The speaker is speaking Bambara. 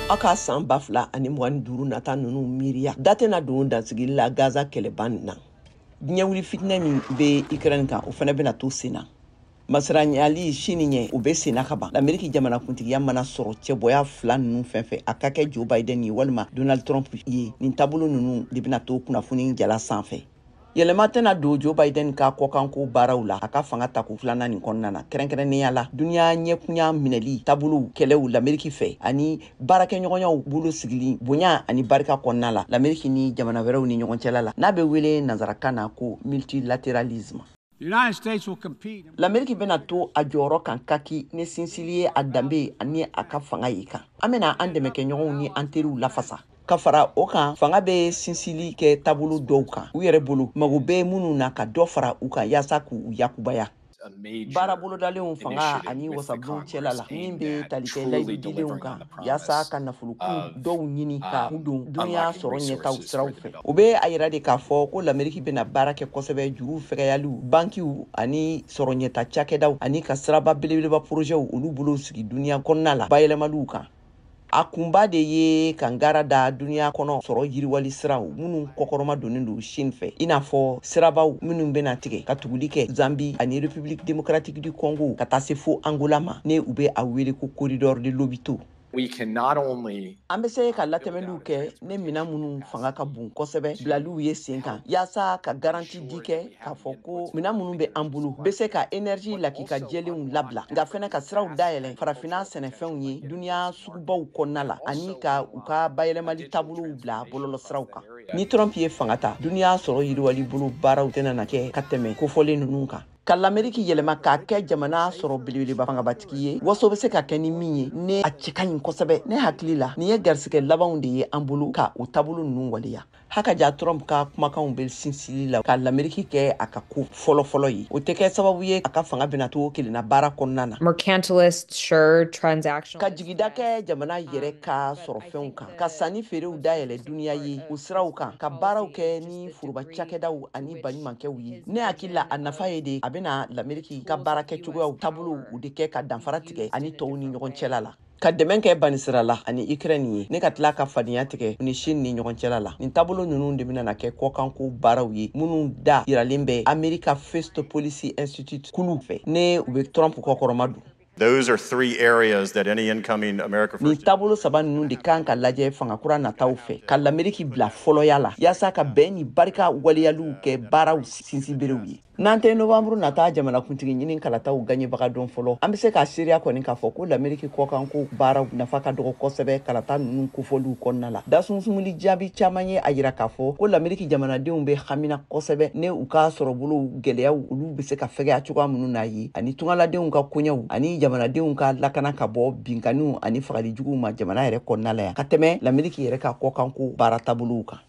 Aw ka san 2025 nata ninnu miiriya da tɛna don dansigili la Gaza kɛlɛba nin na. Diɲɛ wuli fitinɛ min bɛ Ukraine kan, o fana bɛna to sen na. Masiranyali sini ɲɛ, o bɛ senna ka ban. Lameriki jamanakuntigiya mana sɔrɔ cɛbɔya fila ninnu fɛn fɛn, a ka kɛ Joe Biden ye walima Donald Trump ye, nin taabolo ninnu de bɛna to kunnafoni jala sanfɛ. Yɛlɛma tɛna don Joe Biden ka kɔkanko baaraw la a ka fanga tako filanan nin kɔnɔna na, kɛrɛnkɛrɛnnenya la duniya ɲɛkunya minɛli taabolow kɛlɛw Lameriki fɛ ani baarakɛɲɔgɔnyaw bolo sigili bonya ani barika kɔnɔna la Lameriki ni jamana wɛrɛw ni ɲɔgɔn cɛla la, n'a bɛ wele nansarakan na ko multilatéralisme. Lameriki bɛna to a jɔyɔrɔ kan kaki ni sinsili ye a danbe ani a ka fanga ye kan. An bɛna an dɛmɛkɛɲɔgɔnw ni an teriw lafasa. Ka fara o kan, fanga bɛ sinsili kɛ taabolo dɔw kan u yɛrɛ bolo, mago bɛ minnu na, ka dɔ fara u kan yaasa k'u yakubaya. Baara bolodalenw fanga ani wasabulon cɛla la, min bɛ tali kɛ layidudilenw kan yaasa ka nafolokun dɔw ɲini ka kun don duniya sɔrɔ ɲɛtaw siraw fɛ, o bɛ a yira de k'a fɔ ko Lameriki bɛna baara kɛ kosɛbɛ juruw fɛgɛyaliw, bankiw ani sɔrɔ ɲɛta cakɛdaw, ani ka siraba belebeleba porozɛw olu bolo sigi duniya kɔnɔna la bayɛlɛmaliw kan. A kunba de ye ka ngara da duniya kɔnɔ sɔrɔ yiriwali siraw minnu kɔkɔrɔma donnen don Chine fɛ, i n'a fɔ sirabaw minnu bɛna tigɛ ka tuguli kɛ Zambi ani République démocratique du Congo ka taa se fo Angola ma, ne u bɛ a wele ko corridor de Lobito. An bɛ se ka latɛmɛliw kɛ ne minan minnu fanga ka bon kosɛbɛ bilaliw ye sen kan, yaasa ka garantie di kɛ k'a fɔ ko minan minnu bɛ an bolo bɛ se ka énergie lakika jɛlenw labila, nka fɛnɛ ka siraw dayɛlɛ farafinna sɛnɛfɛnw ye duniya sugubaw kɔnɔna la, ani ka u ka bayɛlɛmali taabolow bila bɔlɔlɔsiraw kan. Ni Trump ye fanga ta, duniya sɔrɔ yiriwali bolo baaraw tɛna na kɛ ka tɛmɛ kofɔlen ninnu kan. Ka Lameriki yɛlɛma k'a kɛ jamana sɔrɔ belebeleba fangabatigi ye, waso bɛ se ka kɛ ni min ye, ne a cɛ ka ɲi kosɛbɛ. Ne hakili la, nin ye garisigɛ labanw de ye an bolo ka o taabolo ninnu waleya. Hakaja, Trump ka kumakanw bɛ sinsili la ka Lameriki kɛ a ka ko fɔlɔfɔlɔ ye, o tɛ kɛ sababu ye a ka fanga bɛna to kelenna baara kɔnɔna na. Mercantilist, sure, transactional. Ka jigida kɛ jamana yɛrɛ ka sɔrɔfɛnw kan, ka sanni feerew dayɛlɛ duniya ye o siraw kan, ka baaraw kɛ ni foroba cakɛdaw ani baɲumankɛw ye, ne hakili la, a nafa ye de a bɛna Lameriki ka baarakɛ cogoyaw taabolow de kɛ ka danfara tigɛ ani tɔw ni ɲɔgɔn cɛla la, ka dɛmɛ kɛ banisira la ani Ukraine ye, ne ka tila ka fadenya tigɛ ni Chine ni ɲɔgɔn cɛla la. Nin taabolo ninnu de bɛna kɛ kɔkanko baaraw ye minnu da yiralen bɛ America First Policy Institute kulu fɛ, ne u bɛ Trump kɔkɔrɔma don. Those are three areas that any incoming America Nin First taabolo saba ninnu de kan ka lajɛ fangakura nataw fɛ, ka Lameriki bila fɔlɔya la yaasa ka bɛn ni barika waleyaliw kɛ baaraw sinsinberew ye. N'an tɛ novanburu nata jamanakuntigi ɲini kalataw gaɲɛbaga dɔn fɔlɔ, an bɛ se k'a seereya kɔni k'a fɔ ko Lameriki kɔkanko baaraw nafa ka dɔgɔ kosɛbɛ kalata ninnu kofɔliw kɔnɔna la. Dasumusumuli jaabi caman ye a yira k'a fɔ ko Lameriki jamanadenw bɛ hamina kosɛbɛ ne u ka sɔrɔbolow gɛlɛyaw olu bɛ se ka fɛgɛya cogoya minnu n'a ye, ani tungaladenw ka koɲɛw ani jamanadenw ka lakana ka bɔ binkanniw ani fagali juguw ma jamana yɛrɛ kɔnɔna la yan, ka tɛmɛ Lameriki yɛrɛ ka kɔkanko baara taabolow kan.